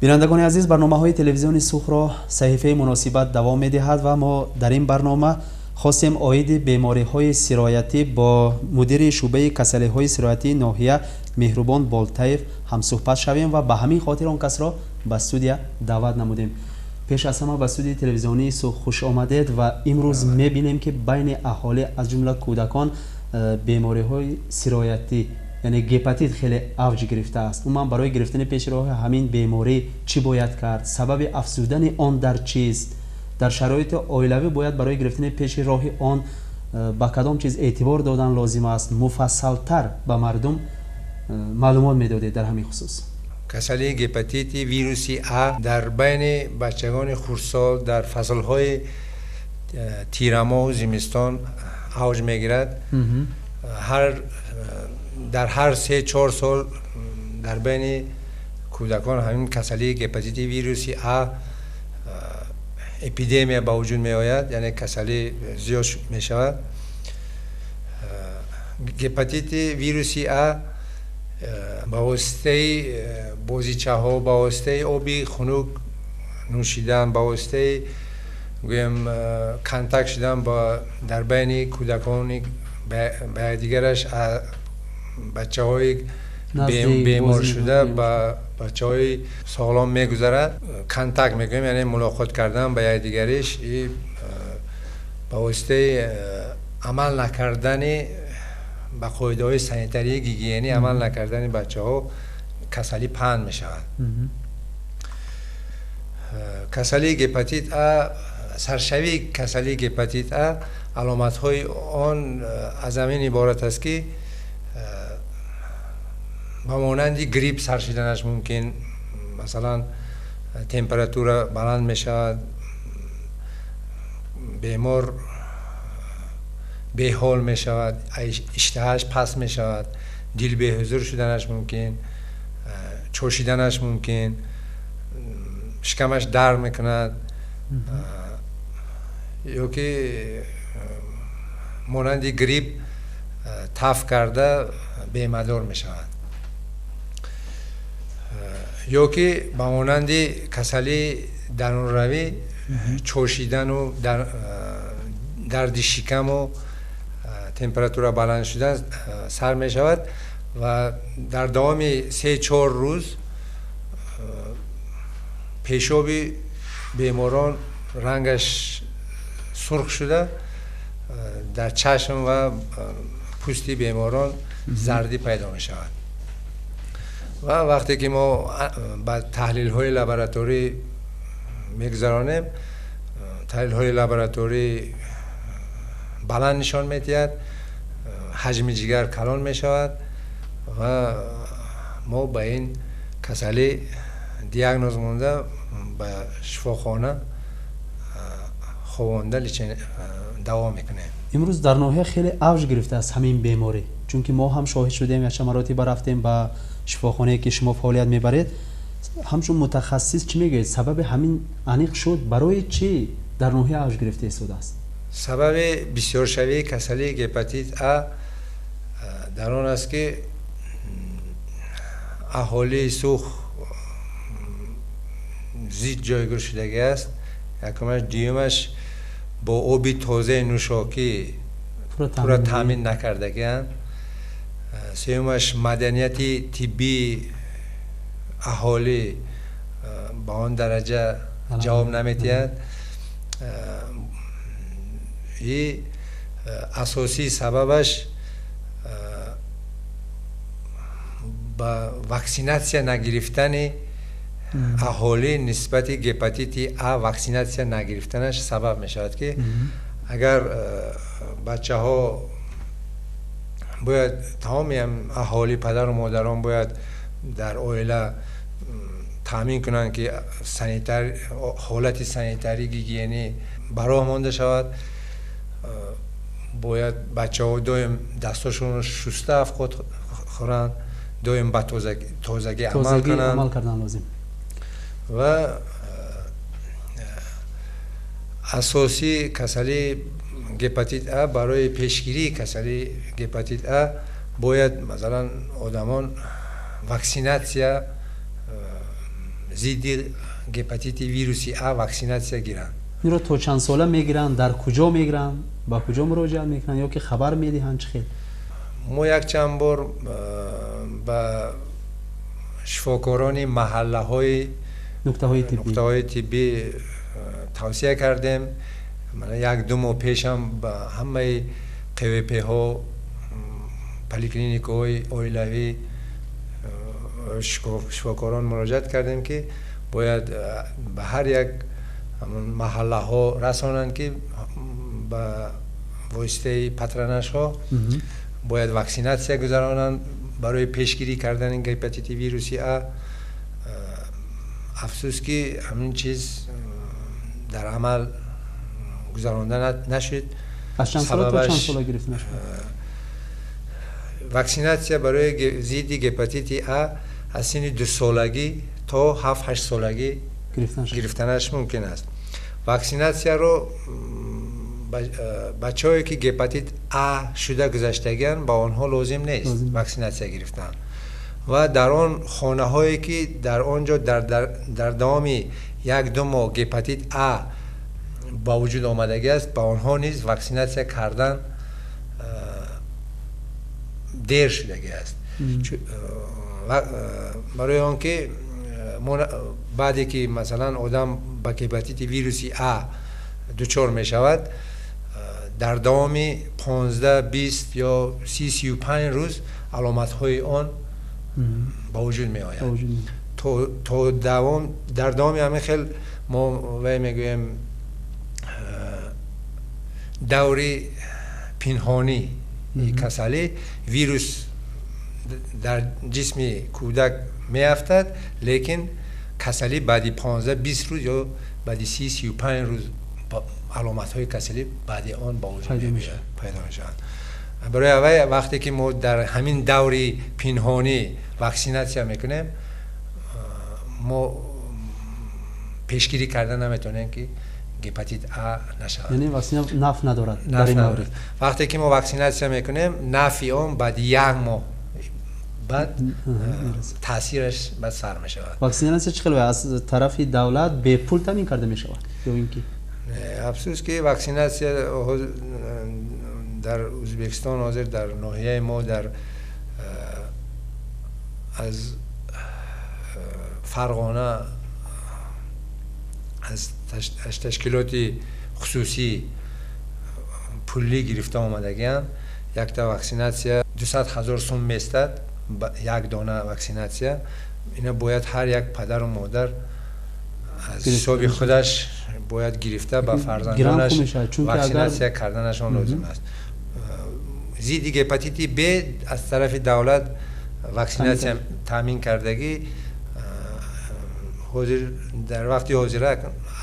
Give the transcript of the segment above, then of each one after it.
Бинандагони азиз, барномаҳои телевизиони Суғдро саҳифаи муносибат давом медиҳад ва мо дар ин барнома хостем оиди бемориҳои сироятӣ бо мудири шӯъбаи касалиҳои сироятии ноҳия Меҳрубон Болтаев ҳамсӯҳбат шавем ва ба ҳамин хотир он касро ба студия даъват намудем. Пеш аз ҳама ба студияи телевизионии Суғд хуш омадед ва имрӯз мебинем, ки байни аҳолӣ, аз ҷумла кӯдакон, бемориҳои сироятӣ, яъне гепатит хеле авҷ гирифтааст. Умуман, барои гирифтани пеши роҳи ҳамин беморӣ чӣ бояд кард? Сабаби афзудани он дар чист? Дар шароити оилавӣ бояд барои гирифтани пеши роҳи он ба кадом чиз эътибор додан лозим аст? Муфассалтар ба мардум маълумот медодед дар ҳамин хусус. Касалии гепатити вируси А дар байни бачагони хурдсол дар фаслҳои тирамоҳу зимистон авҷ мегирад. Дар ҳар 3-4 сол дар байни кӯдакон ҳамин касалии гепатити вируси А эпидемия ба вуҷуд меояд, яъне касалӣ зиёд мешавад. Гепатити вируси А ба воситаи бозичаҳо, ба воситаи оби хунук нӯшидан, ба воситаи, гӯем, контакт шудан дар байни кӯдакони ба якдигараш, бачаҳои беморшуда ба бачаҳои соғлом мегузарад. Контакт мегӯем, яъне мулоқот кардан ба якдигариш, ба воситаи амал накардани ба қоидаҳои санитарии гигиенӣ, амал накардани бачаҳо касалӣ паҳн мешавад. Касалии гепатит А, саршавии касалии гепатит А, аломатҳои он аз ҳамин иборат аст, ки ба монанди грипп сар шиданаш мумкин. Масалан, температура баланд мешавад, бемор беҳол мешавад, иштиҳааш паст мешавад, дил беҳузур шуданаш мумкин, чошиданаш мумкин, шикамаш дард мекунад ё ки монанди грипп таф карда бемадор мешавад, ё ки ба монанди касалии дарунравӣ чошидану дарди шикаму температура баланд шудан сар мешавад ва дар давоми 3-4 рӯз пешоби беморон рангаш сурх шуда, дар чашм ва пӯсти беморон зардӣ пайдо мешавад. Ва вақте ки мо ба таҳлилҳои лабораторӣ мегузаронем, таҳлилҳои лабораторӣ баланд нишон медиҳад, ҳаҷми ҷигар калон мешавад ва мо ба ин касалӣ диагноз монда, ба шифохона ховонда даво мекунем. Имрӯз дар ноҳия хеле авҷ гирифтааст ҳамин беморӣ, чунки мо ҳам шоҳид шудем, якчанд маротиба рафтем ба шифохонае, ки шумо фаъолият мебаред. Ҳамчун мутахассис чӣ мегӯед, сабаби ҳамин аниқ шуд, барои чӣ дар ноҳия авҷ гирифта истодааст? Сабаби бисёршавии касалии гепатит А дар он аст, ки аҳолии Суғд зич ҷойгир шудагӣ аст, якумаш. Дуюмаш, бо оби тозаи нӯшокӣ пурра таъмин накардагианд. Сеюмаш, маданияти тиббии аҳолӣ ба он дараҷа ҷавоб намедиҳад. И асосии сабабаш ба ваксинатсия нагирифтани аҳолӣ, нисбати гепатити А ваксинатсия нагирифтанаш сабаб мешавад, ки агар бачаҳо бояд, тамоми аҳолӣ, падару модарон бояд дар оила таъмин кунанд, ки ҳолати санитарӣ гигиенӣ ба роҳ монда шавад. Бояд бачаҳо доим дастошонро шуста авқот хӯранд, доим ба тозагӣ амал кунанд. Амал кардан лозим. Ва асосии касалии гепатит А, барои пешгирии касалии гепатит А бояд, масалан, одамон ваксинатсия. зидди гепатити вируси А ваксинатсия гиранд. Инро то чанд сола мегиранд, дар куҷо мегиранд, ба куҷо муроҷиат мекунанд ё ки хабар медиҳанд, чӣ хел? Мо якчанд бор ба шифокорони маҳаллаҳои нуқтаҳои тиббӣ тавсия кардем. Як-ду моҳ пешам ба ҳамаи ҚВП-ҳо, поликлиникаҳои оилавӣ шифокорон муроҷиат кардем, ки бояд ба ҳар як маҳаллаҳо расонанд, ки ба воситаи патронажҳо бояд ваксинатсия гузаронанд барои пешгирӣ кардани гепатити вируси А. Афсӯс, ки ҳамин чиз дар амал гузаронда нашуд. Аз чанд сола то чанд сола гирифта нашуд? Ваксинатсия барои зидди гепатити А аз синни 2 солагӣ то 7-8 солагӣ гирифтанаш мумкин аст. Ваксинатсияро бачаҳое, ки гепатит А шуда гузаштагианд, ба онҳо лозим нест ваксинатсия гирифтан, ва дар он хонаҳое, ки дар он ҷо дар давоми 1-2 моҳ гепатит А ба вуҷуд омадагӣ аст, ба онҳо низ ваксинатсия кардан дер шудагӣ аст, барои он ки баъде ки, масалан, одам ба гепатити вируси А дучор мешавад, дар давоми 15, 20 ё 30, 35 рӯз аломатҳои он ба вуҷуд меояд. То дар давоми ҳамин хел мо вай мегӯем, даври пинҳонии касалӣ, вирус дар ҷисми кӯдак меафтад, лекин касалӣ баъди 15, 20 рӯз ё баъди 30, 35 рӯз аломатҳои касалӣ баъди он ба вуҷуд пайдо мешаванд. Барои аввай, вақте ки мо дар ҳамин даври пинҳонӣ ваксинатсия мекунем, мо пешгирӣ карда наметавонем, ки гепатит А нашавад. Яъне ваксина нафъ надорад дар ин маврид? Вақте ки мо ваксинатсия мекунем, нафъи он баъди як моҳ баъд таъсираш баъд сар мешавад. Ваксинатсия чӣ хел, аз тарафи давлат бепул таъмин карда мешавад ё ин ки? Афсӯс, ки ваксинатсия дар Ӯзбекистон ҳозир дар ноҳияи мо дар аз Фарғона аз ташкилоти хусусӣ пулӣ гирифта омадагианд. Якта ваксинатсия 200 000 сум местад, як дона ваксинатсия. Ина бояд ҳар як падару модар аз ҳисоби худаш бояд гирифта ба фарзандонаш ваксинатсия карданашон лозим аст. Зидди гепатити Б аз тарафи давлат ваксинатсия таъмин кардагӣ. Ҳозир, дар вақти ҳозира,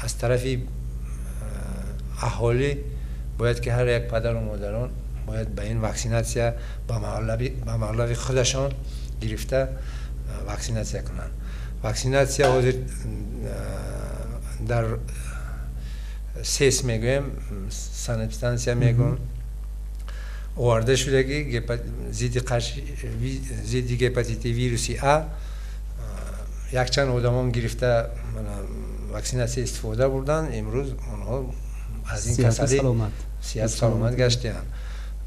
аз тарафи аҳолӣ бояд ки ҳар як падару модарон бояд ба ин ваксинатсия ба маблағи худашон гирифта ваксинатсия кунанд. Ваксинатсия ҳозир дар СЭС мегӯем, санэпидстансия мегӯем, оварда шудагӣ зидди гепатити вируси А. Якчанд одамон гирифта ваксинатсия истифода бурданд, имрӯз онҳо аз ин касалӣ сиҳату саломат гаштаанд.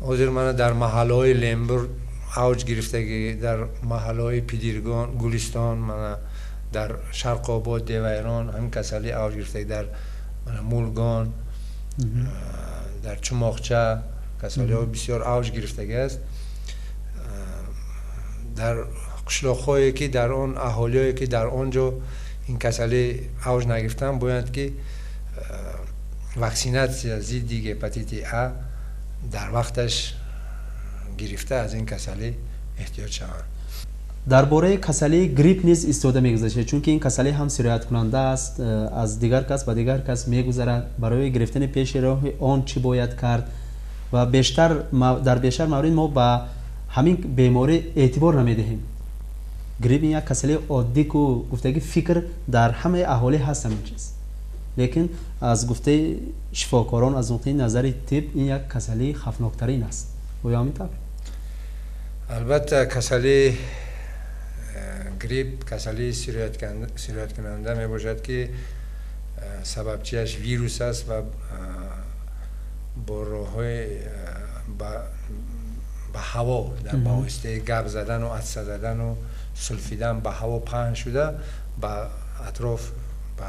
Ҳозир мана дар маҳаллаҳои Лембур авҷ гирифтагӣ, дар маҳаллаҳои Пидиргон, Гулистон, мана дар Шарқобод, Девайрон ҳамин касалӣ авҷ гирифтагӣ, дар Мулгон, дар Чумоқча касалиҳо бисёр авҷ гирифтагӣ аст. Дар қишлоқҳое, ки дар он аҳолиҳое, ки дар он ҷо ин касалӣ авҷ нагирифтанд, бояд ки ваксинатсия зидди гепатити А дар вақташ гирифта, аз ин касалӣ эҳтиёт шаванд. Дар бораи касалии грипп низ истода мегузашед, чунки ин касалӣ ҳам сирояткунанда аст, аз дигар кас ба дигар кас мегузарад. Барои гирифтани пеши роҳи он чӣ бояд кард? Ва бештар дар бештар маврид мо ба ҳамин беморӣ эътибор намедиҳем. Грипп ин як касалии оддӣ ку гуфтаги фикр дар ҳамаи аҳолӣ ҳаст ҳамин чиз, лекин аз гуфтаи шифокорон, аз нуқтаи назари тиб, ин як касалии хавфноктарин аст. Оё ҳамин тавр? Албатта, касалии Грипп касалии сирояткунанда мебошад, ки сабабчиаш вирус аст ва бо роҳҳои ба ҳаво ба воситаи гап задану атса задану сулфидан ба ҳаво паҳн шуда ба атроф ба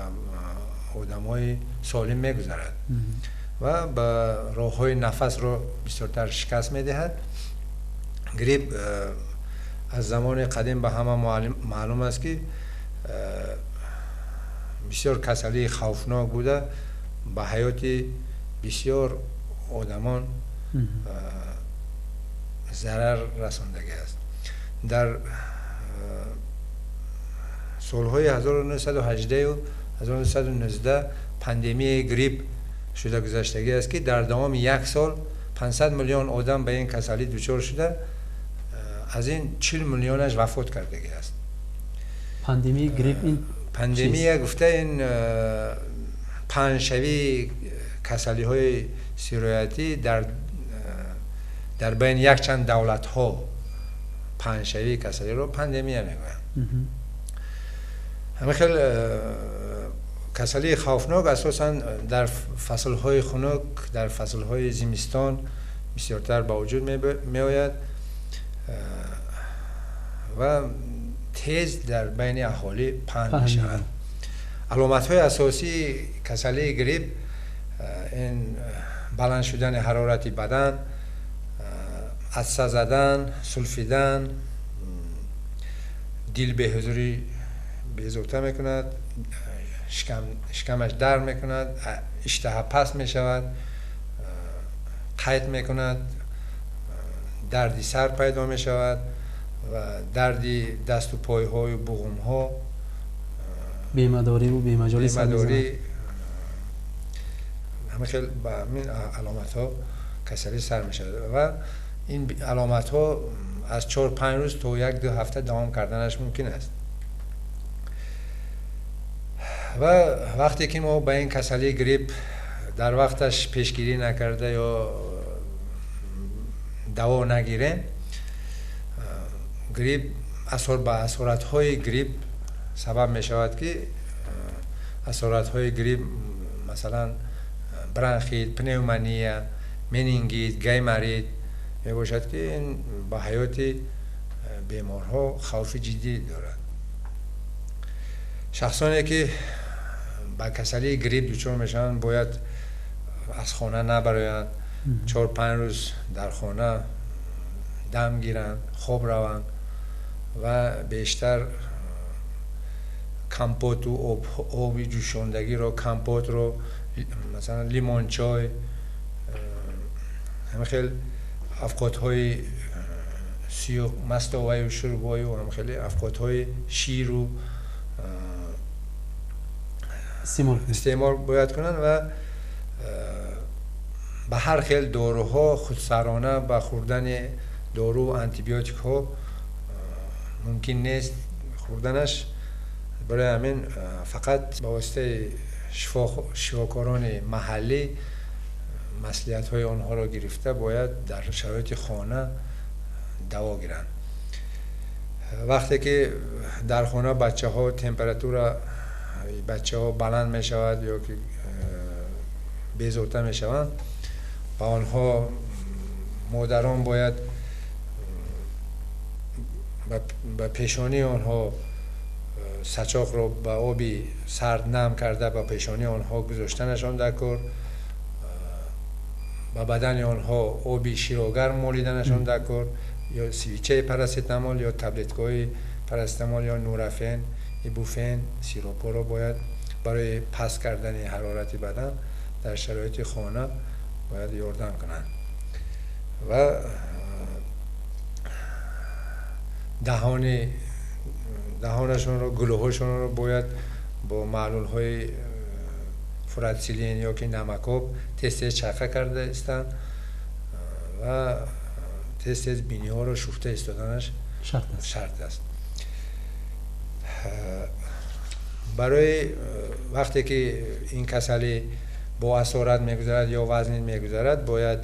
одамҳои солим мегузарад ва ба роҳҳои нафасро бисёртар шикаст медиҳад. Грипп аз замони қадим ба ҳама маълум аст, ки бисёр касалии хавфнок буда, ба ҳаёти бисёр одамон зарар расондагӣ аст. Дар солҳои 1918 1919 пандемияи грипп шуда гузаштагӣ аст, ки дар давоми як сол 500 миллион одам ба ин касалӣ дучор шуда, аз ин 40 миллионаш вафот кардагӣ аст. Пандемияи грипп ин пандемия гуфта ин паҳншавии касалиҳои сироятӣ дар байни якчанд давлатҳо паҳншавии касалиро пандемия мегӯянд. Ҳамин хел касалии хавфнок асосан дар фаслҳои хунук, дар фаслҳои зимистон бисёртар ба вуҷуд меояд ва тез дар байни аҳолӣ паҳн мешавад. Аломатҳои асосии касалии грипп ин баланд шудани ҳарорати бадан, атса задан, сулфидан, дил беҳузурӣ безобта мекунад, шикамаш дард мекунад, иштаҳа паст мешавад, қайд мекунад, дарди сар пайдо мешавад ва дарди дасту пойҳою буғумҳо, бемадориву бемаҷолӣ, бемадорӣ. Ҳамин хел ба ҳамин аломатҳо касалӣ сар мешавад ва ин аломатҳо аз 4-5 рӯз то 1-2 ҳафта давом карданаш мумкин аст. Ва вақте ки мо ба ин касалии грипп дар вақташ пешгирӣ накарда ё даво нагирем, грипп ба асоратҳои грипп сабаб мешавад, ки асоратҳои грипп масалан бронхит, пневмония, менингит, гайморит мебошад, ки ин ба ҳаёти беморҳо хавфи ҷиддӣ дорад. Шахсоне ки ба касалии грипп дучор мешаванд, бояд аз хона набароянд, 4-5 рӯз дар хона дам гиранд, хоб раванд ва бештар компоту оби ҷӯшондагиро, компотро, масалан лимончой, ҳамин хел афқотҳои сиёҳ, мастоваю шурбою ҳамин хели афқотҳои ширу истеъмол бояд кунанд ва ба ҳар хел доруҳо худсарона ба хӯрдани дору антибиотикҳо мумкин нест хӯрданаш. Барои ҳамин фақат ба воситаи шифокорони маҳаллӣ маслиҳатҳои онҳоро гирифта бояд дар шароити хона даво гиранд. Вақте ки дар хона бачаҳо температура бачаҳо баланд мешавад ё ки безобта мешаванд, ба онҳо модарон бояд ба пешонии онҳо сачоқро ба оби сард нам карда ба пешонии онҳо гузоштанашон дар кор, ба бадани онҳо оби широгарм молиданашон дар кор, ё свечаи парацетамол ё таблеткаҳои парацетамол ё нурафен, ибуфен, сиропҳоро бояд барои паст кардани ҳарорати бадан дар шароити хона бояд ёрдам кунанд ва даҳонашонро, гулӯҳошонро бояд бо маҳлулҳои фурацилин ё ки намакоб тез-тез чайқа карда истанд ва тез-тез биниҳоро шуфта истоданаш шарт аст. Барои вақте ки ин касалӣ бо асорат мегузарад ё вазнин мегузарад, бояд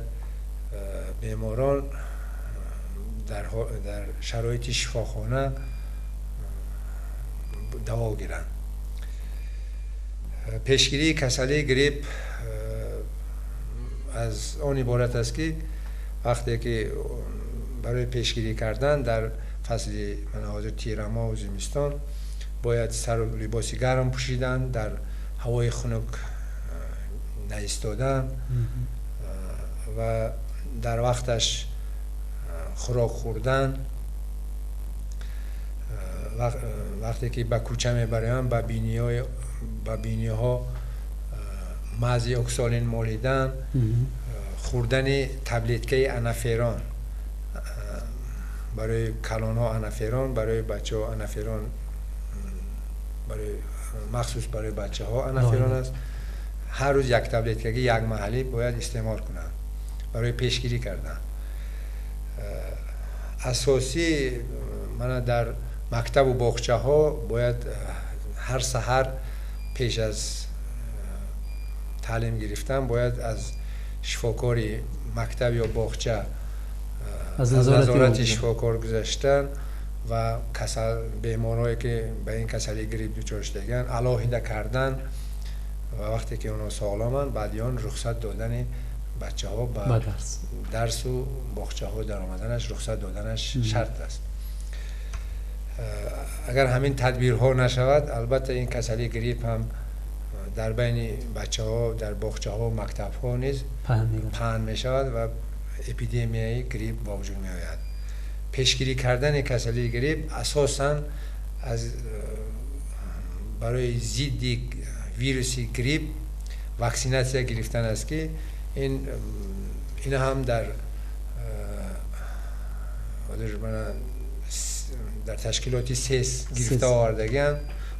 беморон дар шароити шифохона даво гиранд. Пешгирии касалии грипп аз он иборат аст, ки вақте ки барои пешгирӣ кардан дар фасли мана ҳозир тирамоҳу зимистон бояд сару либоси гарм пӯшидан, дар ҳавои хунук наистодан ва дар вақташ хӯрок хӯрдан. Вақте ки ба кӯча мебароянд, ба биниҳо мази оксолин молидан, хӯрдани таблеткаи анаферон, барои калонҳо анаферон, барои бачаҳо анаферон, барои махсус барои бачаҳо анаферон аст. Ҳар рӯз як таблеткаги як маҳалӣ бояд истеъмол кунанд барои пешгирӣ кардан. Асосӣ мана дар мактабу боғчаҳо бояд ҳар саҳар пеш аз таълим гирифтан бояд аз шифокори мактаб ё боғча аз назорати шифокор гузаштан ва беморҳое ки ба ин касалии грипп дучор шудагианд алоҳида кардан ва вақте ки онҳо соғломанд, баъди он рухсат додани бачаҳо ба дарсу боғчаҳо даромаданаш рухсат доданаш шарт аст. Агар ҳамин тадбирҳо нашавад, албатта ин касалии грипп ҳам дар байни бачаҳо дар боғчаҳо мактабҳо низ паҳн мешавад ва эпидемияи грипп ба вуҷуд меояд. Пешгирӣ кардани касалии грипп асосан аз барои зидди вируси грипп ваксинатсия гирифтан аст, ки ин ҳам дар ташкилоти СЕС гирифта овардагианд.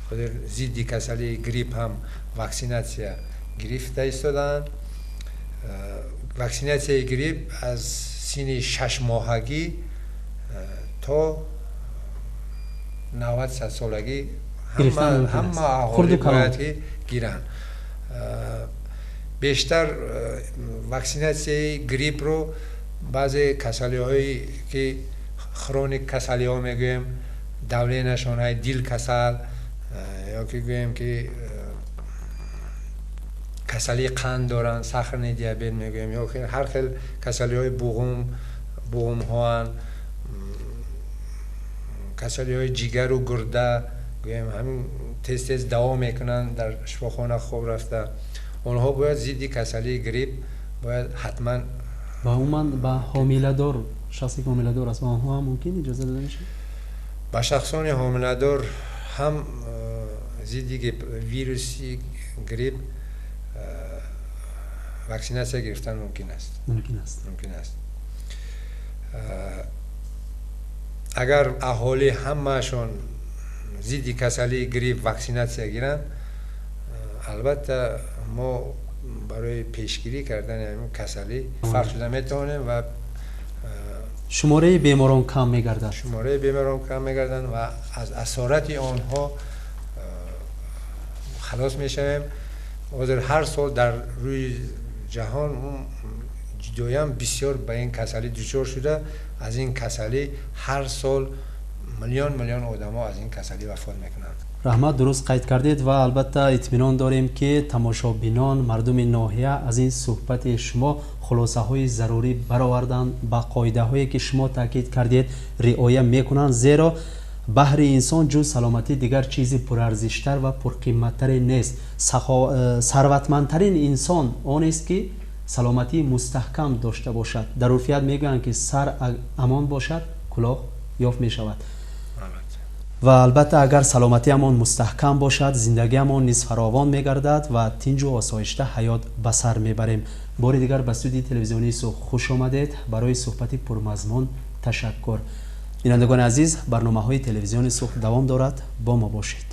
Ҳозир зидди касалии грипп ҳам ваксинатсия гирифта истодаанд. Ваксинатсияи грипп аз синни шашмоҳагӣ то 90 солагӣ ҳама аҳолӣ бояд ки гиранд. Бештар ваксинатсияи гриппро баъзе касалиҳое ки хроник касалиҳо мегӯем, давленашон ҳай дил касал ё ки гӯем ки касалии қанд доранд, сахарный диабет мегӯем, ё ҳар хел касалиҳои буғумҳоанд, касалиҳои ҷигару гурда гӯем, ҳамин тез тез даво мекунанд дар шифохона хоб рафта. Онҳо бояд зидди касалии грипп бояд ҳатман. Ва умуман ба ҳомиладор, шахсе ки ҳомиладор аст, ба онҳо ҳам мумкин иҷоза дода мешавад? Ба шахсони ҳомиладор ҳам зидди вируси грипп ваксинатсия гирифтан мумкин аст. Мумкин аст. Мумкин аст. Агар аҳолӣ ҳамаашон зидди касалии грипп ваксинатсия гиранд, албатта мо барои пешгирӣ кардани ҳамин касалӣ фарқ шуда метавонем ва шумораи беморон кам мегардад. Шумораи беморон кам мегарданд ва аз асорати онҳо халос мешавем. Ҳозир ҳар сол дар рӯи ҷаҳон ҷудоям бисёр ба ин касалӣ дучор шуда, аз ин касалӣ ҳар сол миллион миллион одамо аз ин касалӣ вафот мекунанд. Раҳмат, дуруст қайд кардед ва албатта итминон дорем, ки тамошобинон, мардуми ноҳия аз ин суҳбати шумо хулосаҳои зарурӣ бароварданд, ба қоидаҳое ки шумо таъкид кардед риоя мекунанд, зеро баҳри инсон ҷуз саломатӣ дигар чизи пурарзиштар ва пурқиматтаре нест. Сарватмандтарин инсон онест, ки саломатии мустаҳкам дошта бошад. Дар урфият мегӯянд, ки сар амон бошад, кулоҳ ёфт мешавад. Ва албатта агар саломатиамон мустаҳкам бошад, зиндагиамон низ фаровон мегардад ва тинҷу осоишта ҳаёт ба сар мебарем. Бори дигар ба студияи телевизионии Сух хуш омадед. Барои суҳбати пурмазмун ташаккур. Бинандагони азиз, барномаҳои телевизиони Сух давом дорад, бо мо бошед.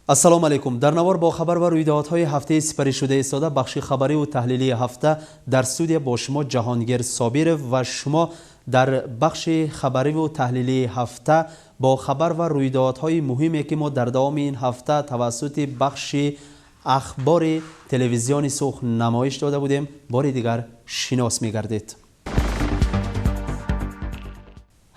Ассалому алайкум. Дар навор бо хабар ва рӯйдодҳои ҳафтаи сипаришуда истода бахши хабариву таҳлилии ҳафта дар студия бо шумо Ҷаҳонгир Собиров ва шумо дар бахши хабариву таҳлилии ҳафта бо хабар ва рӯйдодҳои муҳиме, ки мо дар давоми ин ҳафта тавассути бахши ахбори телевизиони Сух намоиш дода будем, бори дигар шинос мегардед.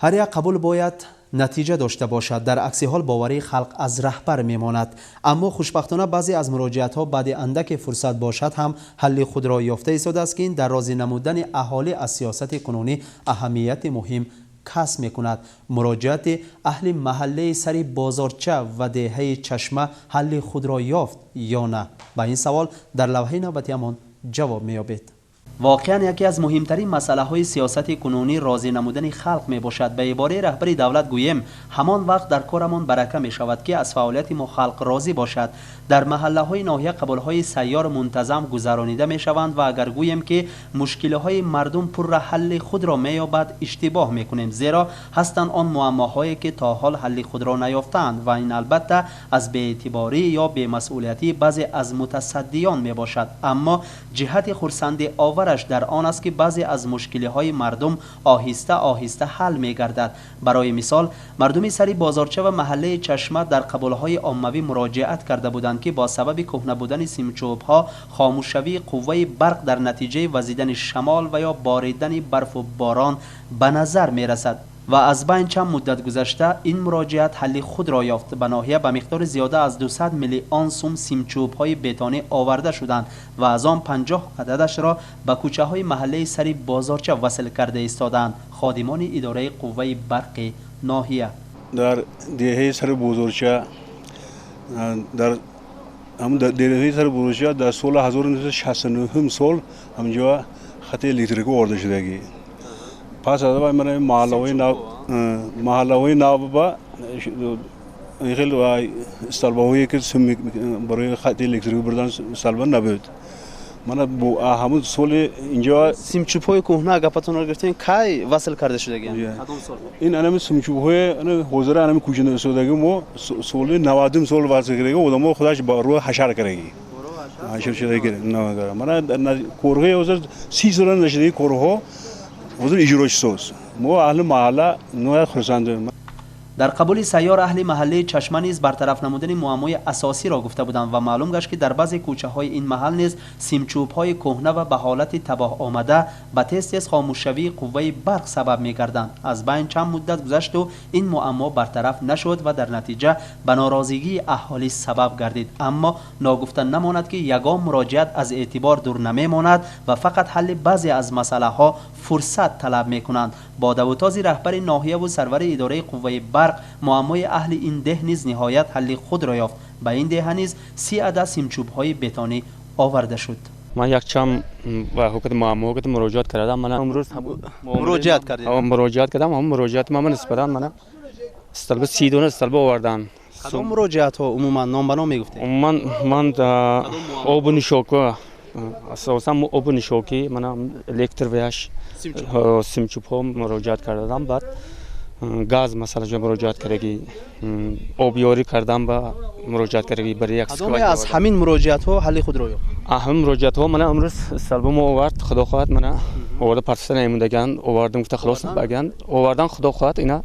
Ҳар як қабул бояд натиҷа дошта бошад. Дар акси ҳол боварии халқ аз раҳбар мемонад. Аммо хушбахтона баъзе аз муроҷиатҳо баъди андаке фурсат бошад ҳам ҳалли худро ёфта истодааст, ки ин дар розӣ намудани аҳолӣ аз сиёсати кунунӣ аҳамияти муҳим касб мекунад. Муроҷиати аҳли маҳаллаи сари бозорча ва деҳаи Чашма ҳалли худро ёфт ё на? Ба ин савол дар лавҳаи навбатиамон ҷавоб меёбед. Воқеан яке аз муҳимтарин масъалаҳои сиёсати кунунӣ розӣ намудани халқ мебошад. Ба ибораи раҳбари давлат гӯем, ҳамон вақт дар корамон барака мешавад, ки аз фаъолияти мо халқ розӣ бошад. Дар маҳаллаҳои ноҳия қабулҳои сайёр мунтазам гузаронида мешаванд ва агар гӯем, ки мушкилиҳои мардум пурра ҳалли худро меёбад, иштибоҳ мекунем, зеро ҳастанд он муаммоҳое, ки то ҳол ҳалли худро наёфтаанд ва ин албатта аз беэътиборӣ ё бемасъулиятии баъзе аз мутасаддиён мебошад. Аммо ҷиҳати хурсандӣ овараш дар он аст, ки баъзе аз мушкилиҳои мардум оҳиста оҳиста ҳал мегардад. Барои мисол, мардуми сари бозорча ва маҳаллаи Чашма дар қабулҳои оммавӣ муроҷиат карда буданд, ки бо сабаби кӯҳна будани симчӯбҳо хомӯшавии қувваи барқ дар натиҷаи вазидани шамол ва ё боридани барфу борон ба назар мерасад ва аз байн чанд муддат гузашта ин муроҷиат ҳалли худро ёфт. Ба ноҳия ба миқдори зиёда аз 200 миллион сум симчӯбҳои бетонӣ оварда шуданд ва аз он 50 ададашро ба кӯчаҳои маҳаллаи сари бозорча васл карда истодаанд ходимони идораи қувваи барқи ноҳия. Дар деҳаи сари бозорча, дар деҳаи сари бозорча дар соли 1969 сол ҳамҷо хати электрикӣ оварда шудагӣ. Пас аз вай мана маҳаллаҳои нав ба хел столбаҳое, ки барои хати электрикӣ бурдан столба набуд. Мана ҳамун соли инҷо симчӯбҳои кӯҳна гапатонро гирифтем, кай васл карда шудагианд? Ин анами симчӯбҳои ҳозира анами кӯчина истодаги мо соли 90 сол васл кардаги, одамо худаш ба рӯи ҳашар кардаги, ҳашар шудаги. Мана корҳои ҳозир 30 сола нашудаги корҳо ҳозир иҷро шудааст. Мо аҳли маҳалла ноҳоят хурсандем. Дар қабули сайёр аҳли маҳаллаи Чашма низ бартараф намудани муаммои асосиро гуфта буданд ва маълум гашт, ки дар баъзе кӯчаҳои ин маҳал низ симчӯбҳои кӯҳна ва ба ҳолати табоҳ омада ба тез-тез хомӯшшавии қувваи барқ сабаб мегарданд. Аз байн чанд муддат гузашту ин муаммо бартараф нашуд ва дар натиҷа ба норозигии аҳолӣ сабаб гардид. Аммо ногуфта намонад, ки ягон муроҷиат аз эътибор дур намемонад ва фақат ҳалли баъзе аз масъалаҳо фурсат талаб мекунанд. Бо давутози раҳбари ноҳияву сарвари идораи қувваи барқ муаммои аҳли ин деҳ низ ниҳоят ҳалли худро ёфт. Ба ин деҳа низ 30 адад симчӯбҳои бетонӣ оварда шуд. Ман якчанд ба ҳукумати муаммо муроҷиат кардам. Ман имрӯз муроҷиат кардед? Муроҷиат кардам. Ҳам муроҷиат ман нисбатан мана столба 30 дона столба овардан. Кадом муроҷиатҳо умуман ном ба ном мегуфтед? Умуман ман обу нишока, асосан обу нишокӣ, мана электр ваяш симчӯбҳо муроҷиат кардам. Баъд газ масъала ҷо муроҷиат кардаги, обёрӣ кардам ба муроҷиат кардаги барои як кадоме аз ҳамин муроҷиатҳо ҳалли худро ёфт? Ҳамин муроҷиатҳо мана имрӯз столба мо овард, худо хоҳад мана оварда партофта намондаган, овардам гуфта халос баган овардан, худо хоҳад ина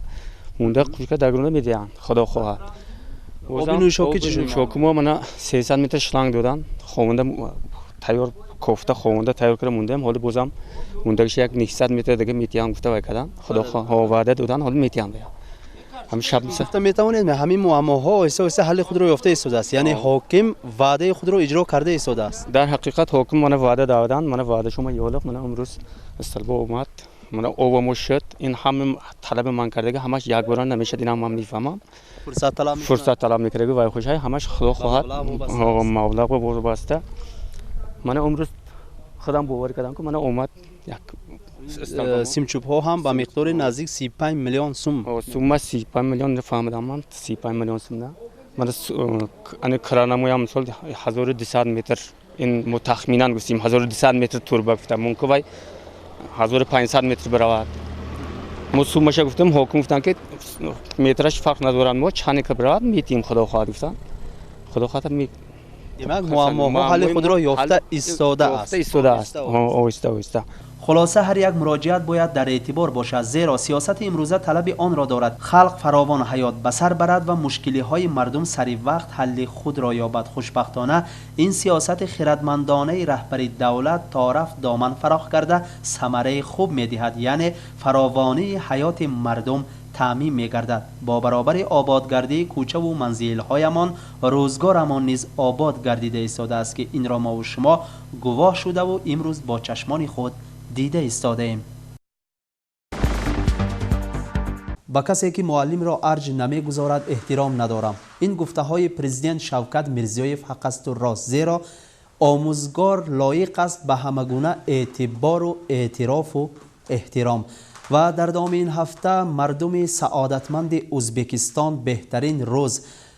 монда қушка дагрона медиҳанд, худо хоҳад. Оби нӯшокӣ чӣ шуд? Нӯшокӣ мо мана 300 метр шланг додан, ховонда тайёр кофта ховонда тайёр карда мондаем. Ҳоли бозам мондагиш як 900 метр дига метиҳам гуфта вай кардан, худо хоҳад ваъда додан, ҳоли метиҳам. Ҳамин шаб гуфта метавонед, ҳамин муаммоҳо оҳиста оҳиста ҳалли худро ёфта истодааст, яъне ҳоким ваъдаи худро иҷро карда истодааст. Дар ҳақиқат ҳоким мана ваъда додан, мана ваъда шумо ёлиқ, мана имрӯз столба омад, мана обамо шуд. Ин ҳама талаби ман кардаги ҳамаш якбора намешад, инам ман мефаҳмам. Фурсат талаб мекардаги вай хушай ҳамаш худо хоҳад маблағ вобаста. Мана имрӯз худам боварӣ кардам, ки мана омад як симчӯбҳо ҳам ба миқдори наздик 35 миллион сум. Сумма 35 миллион фаҳмидам ман, 35 миллион сум на. Мана ани кранамоям мисол 1200 метр, ин мо тахминан гуфтем 1200 метр турба гуфтам, мумкин вай 1500 метр биравад. Мо суммаша гуфтем, ҳоким гуфтанд, ки метраш фарқ надорад, мо чанд ки биравад метиҳем, худо хоҳад гуфтанд. Худо хоҳад Демак, муаммоҳо ҳалли худро ёфта истодааст. Истодааст, оҳиста оҳиста. Хулоса, ҳар як муроҷиат бояд дар эътибор бошад, зеро сиёсати имрӯза талаби онро дорад халқ фаровон ҳаёт ба сар барад ва мушкилиҳои мардум сари вақт ҳалли худро ёбад. Хушбахтона ин сиёсати хирадмандонаи раҳбари давлат то рафт доман фарох карда самараи хуб медиҳад, яъне фаровонии ҳаёти мардум таъмин мегардад. Бо баробари ободгардии кӯчаву манзилҳоямон рӯзгорамон низ обод гардида истодааст, ки инро мову шумо гувоҳ шудаву имрӯз бо чашмони худ дида истодаем. Ба касе ки муаллимро арҷ намегузорад, эҳтиром надорам. Ин гуфтаҳои президент Шавкат Мирзиёев ҳақ асту рост, зеро омӯзгор лоиқ аст ба ҳама гуна эътибору эътирофу эҳтиром. Ва дар давоми ин ҳафта мардуми саодатманди Ӯзбекистон беҳтарин рӯз,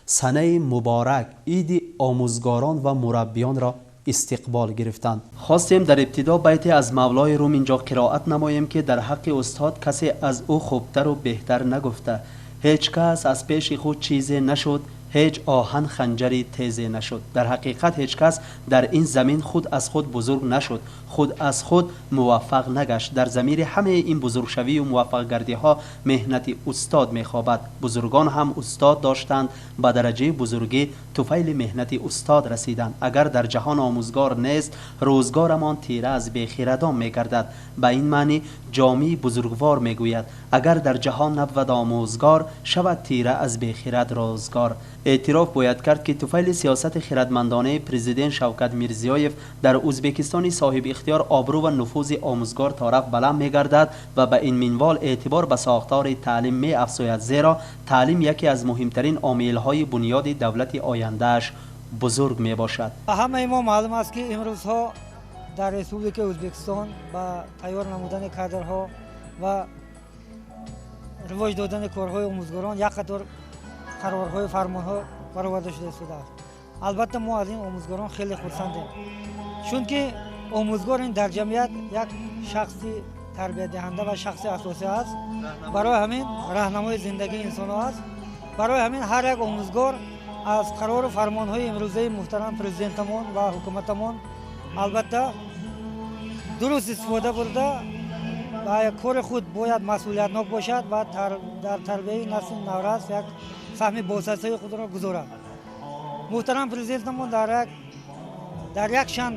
санаи муборак, иди омӯзгорон ва мураббиёнро истиқбол гирифтанд. Хостем дар ибтидо байте аз Мавлои Рум инҷо қироат намоем, ки дар ҳаққи устод касе аз ӯ хубтару беҳтар нагуфта. Ҳеҷ кас аз пеши худ чизе нашуд, ҳеҷ оҳан ханҷари тезе нашуд. Дар ҳақиқат ҳеҷ кас дар ин замин худ аз худ бузург нашуд, худ аз худ муваффақ нагашт. Дар замири ҳамаи ин бузургшавию муваффақгардиҳо меҳнати устод мехобад. Бузургон ҳам устод доштанд, ба дараҷаи бузургӣ туфайли меҳнати устод расиданд. Агар дар ҷаҳон омӯзгор нест, рӯзгорамон тира аз бехирадон мегардад. Ба ин маънӣ Ҷомии бузургвор мегӯяд: агар дар ҷаҳон набвад омӯзгор, шавад тира аз бехирад рӯзгор. Эътироф бояд кард, ки туфайли сиёсати хирадмандонаи президент Шавкат Мирзиёев дар Ӯзбекистони соҳибихтиёр обрӯ ва нуфузи омӯзгор торафт баланд мегардад ва ба ин минвол эътибор ба сохтори таълим меафзояд, зеро таълим яке аз муҳимтарин омилҳои бунёди давлати ояндааш бузург мебошад. Ҳамаи мо маълум аст, ки имрӯзҳо дар Республикаи Ӯзбекистон ба тайёр намудани кадрҳо ва ривоҷ додани корҳои омӯзгорон як қатор қарорҳои фармонҳо бароварда шуда истодааст. Албатта, мо аз ин омӯзгорон хеле хурсандем, чунки омӯзгор ин дар ҷамъият як шахси тарбиятдиҳанда ва шахси асосӣ аст. Барои ҳамин раҳнамои зиндагии инсонҳо аст. Барои ҳамин ҳар як омӯзгор аз қарору фармонҳои имрӯзаи муҳтарам президентамон ва ҳукуматамон албатта дуруст истифода бурда ба кори худ бояд масъулиятнок бошад ва дар тарбияи насли наврас як саҳми босасаи худро гузорад. Муҳтарам президентамон дар як чанд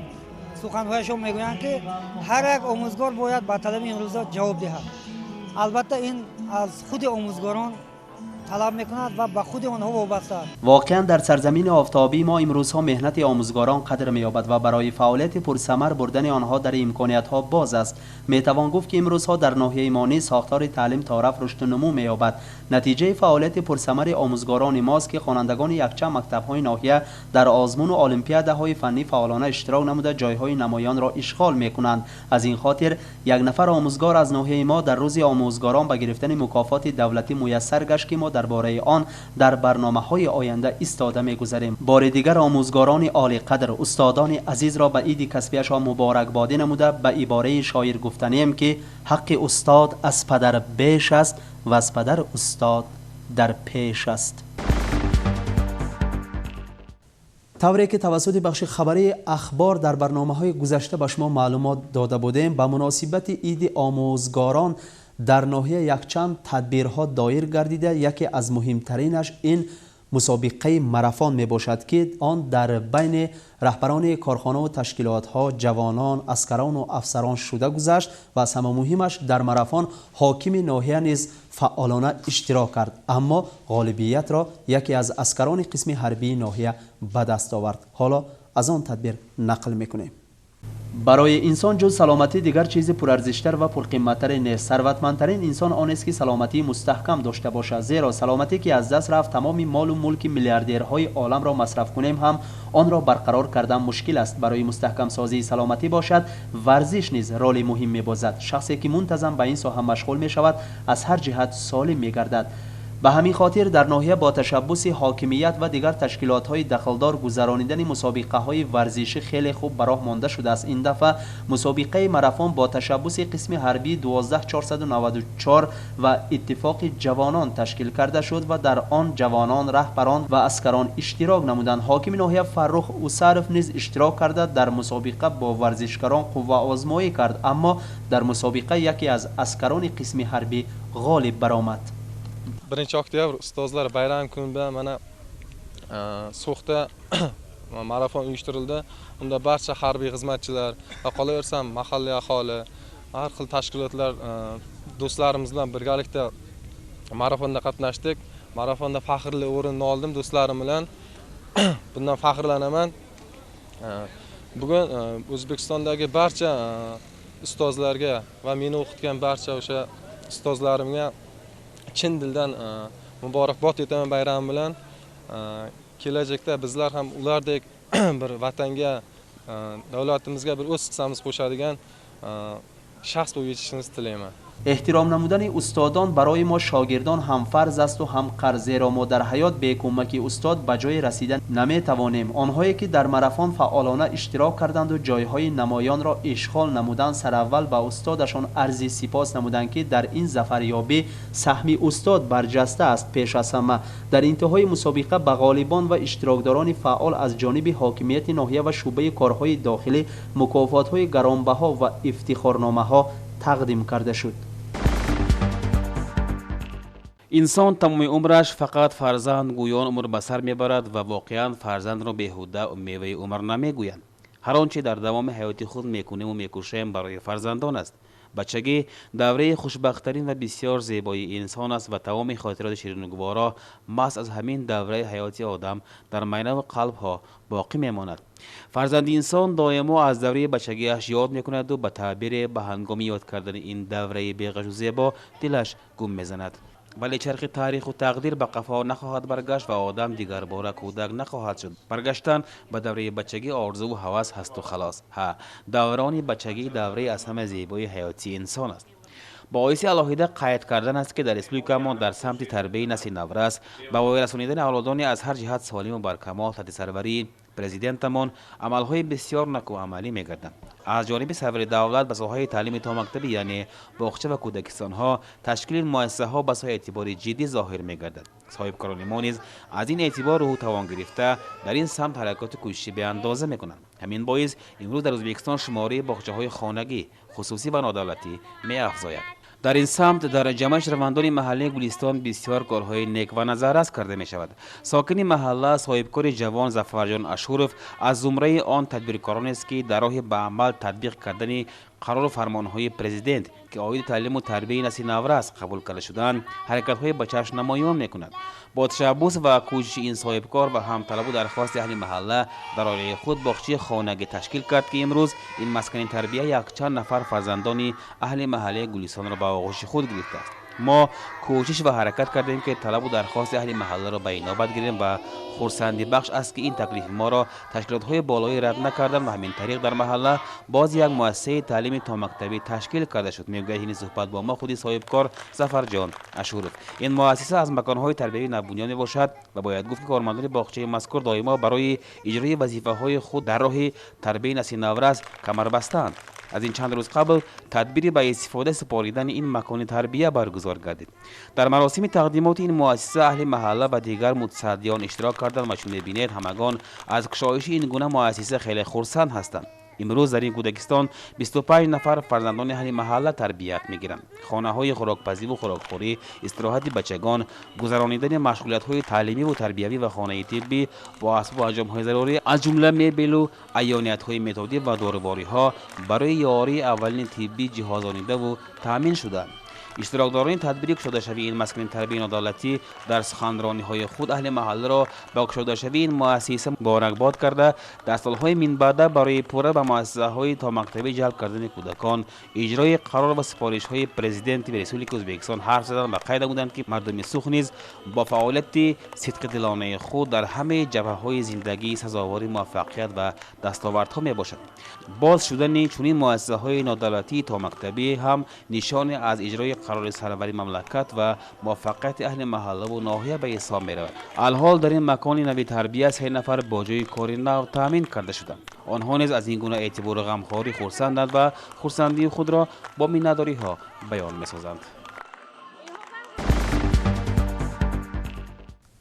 суханҳояшон мегӯянд, ки ҳар як омӯзгор бояд ба талаби имрӯза ҷавоб диҳад. Албатта, ин аз худи омӯзгорон талаб мекунад ва ба худи онҳо вобаста аст. Воқеан, дар сарзамини офтобии мо имрӯзҳо меҳнати омӯзгорон қадр меёбад ва барои фаъолияти пурсамар бурдани онҳо дар имкониятҳо боз аст. Метавон гуфт, ки имрӯзҳо дар ноҳияи мо низ сохтори таълим торафт рушду нумӯ меёбад. Натиҷаи фаъолияти пурсамари омӯзгорони мост, ки хонандагони якчанд мактабҳои ноҳия дар озмуну олимпиадаҳои фаннӣ фаъолона иштирок намуда ҷойҳои намоёнро ишғол мекунанд. Аз ин хотир як нафар омӯзгор аз ноҳияи мо дар рӯзи омӯзгорон ба гирифтани мукофоти давлатӣ муяссар гашт, ки мо дар бораи он дар барномаҳои оянда истода мегузарем. Бори дигар омӯзгорони олиқадр, устодони азизро ба иди касбияшон муборакбодӣ намуда ба ибораи шоир гуфтанем, ки ҳаққи устод аз падар беш аст ва аз падар устод дар пеш аст. Тавре ки тавассути бахши хабарии Ахбор дар барномаҳои гузашта ба шумо маълумот дода будем, ба муносибати иди омӯзгорон дар ноҳия якчанд тадбирҳо доир гардида, яке аз муҳимтаринаш ин мусобиқаи марафон мебошад, ки он дар байни раҳбарони корхонаву ташкилотҳо, ҷавонон, аскарону афсарон шуда гузашт ва аз ҳама муҳимаш дар марафон ҳокими ноҳия низ фаъолона иштирок кард, аммо ғолибиятро яке аз аскарони қисми ҳарбии ноҳия ба даст овард. Ҳоло аз он тадбир нақл мекунем. Барои инсон ҷуз саломатӣ дигар чизи пурарзиштар ва пурқиматтаре нест. Сарватмандтарин инсон онест, ки саломатии мустаҳкам дошта бошад, зеро саломатӣ ки аз даст рафт, тамоми молу мулки миллиардерҳои оламро масраф кунем ҳам онро барқарор кардан мушкил аст. Барои мустаҳкамсозии саломатӣ бошад, варзиш низ роли муҳим мебозад. Шахсе ки мунтазам ба ин соҳа машғул мешавад, аз ҳар ҷиҳат солим мегардад. Ба ҳамин хотир дар ноҳия бо ташаббуси ҳокимият ва дигар ташкилотҳои дахлдор гузаронидани мусобиқаҳои варзишӣ хеле хуб ба роҳ монда шудааст. Ин дафъа мусобиқаи марафон бо ташаббуси қисми ҳарбии 12494 ва Иттифоқи ҷавонон ташкил карда шуд ва дар он ҷавонон, раҳбарон ва аскарон иштирок намуданд. Ҳокими ноҳия Фаррух Усаров низ иштирок карда дар мусобиқа бо варзишгарон қувваозмоӣ кард, аммо дар мусобиқа яке аз аскарони қисми ҳарбӣ ғолиб баромад. 1 oktyabr ustozlar bayrami kuni bilan mana So'xda marafon uyushtirildi. Unda barcha harbiy xizmatchilar va qolaversa mahalliy aholi, har xil tashkilotlar, do'stlarimiz bilan birgalikda Marafonda qatnashdik. Marafonda faxrli o'rinni oldim do'stlarim bilan. Bundan faxrlanaman. Bugun O'zbekistondagi barcha ustozlarga va meni o'qitgan barcha o'sha ustozlarimga chin dildan muborakbod etaman bayram bilan. Kelajakda bizlar ham ulardek bir vatanga, davlatimizga bir o'z hissamiz qo'shadigan shaxs bo'lib yetishishimizni tilayman. Эҳтиром намудани устодон барои мо шогирдон ҳам фарз асту ҳам қарз, зеро мо дар ҳаёт бе кӯмаки устод ба ҷое расида наметавонем. Онҳое ки дар марафон фаъолона иштирок карданду ҷойҳои намоёнро ишғол намуданд, сараввал ба устодашон арзи сипос намуданд, ки дар ин зафарёбӣ саҳми устод барҷаста аст. Пеш аз ҳама дар интиҳои мусобиқа ба ғолибон ва иштирокдорони фаъол аз ҷониби ҳокимияти ноҳия ва шӯъбаи корҳои дохилӣ мукофотҳои гаронбаҳо ва ифтихорномаҳо тақдим карда шуд. Инсон тамоми умраш фақат фарзанд гӯён умр ба сар мебарад ва воқеан фарзандро беҳуда меваи умр намегӯянд. Ҳар он че дар давоми ҳаёти худ мекунему мекӯшем барои фарзандон аст. Бачагӣ давраи хушбахттарин ва бисёр зебои инсон аст ва тамоми хотироти ширинугуворо маҳз аз ҳамин давраи ҳаёти одам дар майнаву қалбҳо боқӣ мемонад. Фарзанди инсон доимо аз давраи бачагиаш ёд мекунаду ба таъбире ба ҳангоми ёд кардани ин давраи беғашу зебо дилаш гум мезанад. Вале чархи таъриху тақдир ба қафо нахоҳад баргашт ва одам дигарбора кӯдак нахоҳад шуд. Баргаштан ба давраи бачагӣ орзуву ҳавас ҳасту халос. Ҳа, даврони бачагӣ давраи аз ҳама зебои ҳаёти инсон аст. Боиси алоҳида қайд кардан аст, ки дар республикамон дар самти тарбияи насли наврас ба воя расонидани авлодони аз ҳар ҷиҳат солиму баркамол таҳти сарварии президентамон амалҳои бисёр накӯамалӣ мегарданд. Аз ҷониби сарвари давлат ба соҳаи таълими томактабӣ, яъне боғча ва кӯдакистонҳо, ташкили муассисаҳо ба соҳаи эътибори ҷиддӣ зоҳир мегардад. Соҳибкорони мо низ аз ин эътибор рӯҳу тавон гирифта дар ин самт ҳаракату кӯшиши беандоза мекунанд. Ҳамин боис имрӯз дар Ӯзбекистон шумораи боғчаҳои хонагӣ, хусусӣ ва нодавлатӣ меафзояд. Дар ин самт дар ҷамъияти шаҳрвандони маҳаллаи Гулистон бисёр корҳои нек ва назаррас карда мешавад. Сокини маҳалла, соҳибкори ҷавон Зафарҷон Ашуров аз зумраи он тадбиркоронест, ки дар роҳи ба амал татбиқ кардани қарору фармонҳои президент, ки оиди таълиму тарбияи насли наврас қабул карда шудаанд, ҳаракатҳои ба чашм намоён мекунад. Бо ташаббус ва кӯшиши ин соҳибкор ва ҳам талабу дархости аҳли маҳалла дар оилаи худ боғчаи хонагӣ ташкил кард, ки имрӯз ин маскани тарбия якчанд нафар фарзандони аҳли маҳаллаи Гулистонро ба оғӯши худ гирифтааст. Мо кӯшиш ва ҳаракат кардем, ки талабу дархости аҳли маҳалларо ба инобат гирем ва хурсандибахш аст, ки ин таклифи моро ташкилотҳои болоӣ рад накарданд ва ҳамин тариқ дар маҳалла боз як муассисаи таълими томактабӣ ташкил карда шуд, мегӯяд ҳини суҳбат бо мо худи соҳибкор Зафарҷон Ашуров. Ин муассиса аз маконҳои тарбиявии навбунёд мебошад ва бояд гуфт, ки кормандони боғчаи мазкур доимо барои иҷрои вазифаҳои худ дар роҳи тарбияи насли наврас камарбастаанд. Аз ин чанд рӯз қабл тадбири ба истифода супоридани ин макони тарбия баргузор гардид. Дар маросими тақдимоти ин муассиса аҳли маҳалла ва дигар мутасаддиён иштирок карданд ва чун мебинед, ҳамагон аз кушоиши ин гуна муассиса хеле хурсанд ҳастанд. Имрӯз дар ин кӯдакистон 25 нафар фарзандони аҳли маҳалла тарбият мегиранд. Хонаҳои хӯрокпазиву хӯрокхӯрӣ, истироҳати бачагон, гузаронидани машғулиятҳои таълимиву тарбиявӣ ва хонаи тиббӣ бо асбобу анҷомҳои зарурӣ, аз ҷумла мебелу аёниятҳои методӣ ва дорувориҳо барои ёрии аввалини тиббӣ ҷиҳозонидаву таъмин шуданд. Иштирокдорони тадбири кушодашавии ин маскани тарбияи нодавлатӣ дар суханрониҳои худ аҳли маҳалларо ба кушодашавии ин муассиса муборакбод карда, дар солҳои минбаъда барои пурра ба муассисаҳои томактабӣ ҷалб кардани кӯдакон, иҷрои қарор ва супоришҳои президенти Республикаи Ӯзбекистон ҳарф заданд ва қайд намуданд, ки мардуми Сух низ бо фаъолияти сидқидилонаи худ дар ҳамаи ҷабҳаҳои зиндагӣ сазовори муваффақият ва дастовардҳо мебошад. Боз шудани чунин муассисаҳои нодавлатии томактабӣ ҳам нишоне аз иҷрои қарори сарвари мамлакат ва муваффақияти аҳли маҳаллаву ноҳия ба ҳисоб меравад. Алҳол дар ин макони нави тарбия 3 нафар бо ҷои кори нав таъмин карда шуданд. Онҳо низ аз ин гуна эътибору ғамхорӣ хурсанданд ва хурсандии худро бо миннатдориҳо баён месозанд.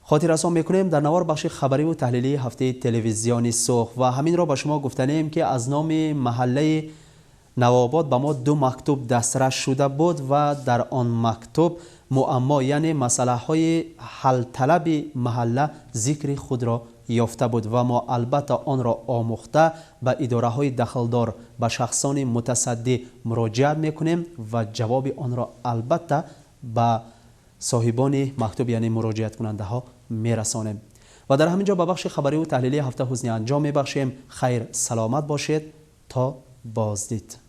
Хотиррасон мекунем дар навор бахши хабариву таҳлилии ҳафтаи телевизиони Сух ва ҳаминро ба шумо гуфтанем, ки аз номи маҳаллаи Навобод ба мо 2 мактуб дастрас шуда буд ва дар он мактуб муаммо, яъне масъалаҳои ҳалталаби маҳалла зикри худро ёфта буд ва мо албатта онро омӯхта ба идораҳои дахлдор, ба шахсони мутасаддӣ муроҷиат мекунем ва ҷавоби онро албатта ба Соҳибони мактуб, яъне муроҷиаткунандаҳо, мерасонем ва дар ҳамин ҷо ба бахши хабариву таҳлилии ҳафта ҳусни анҷом мебахшем. Хайр, саломат бошед, то боздид.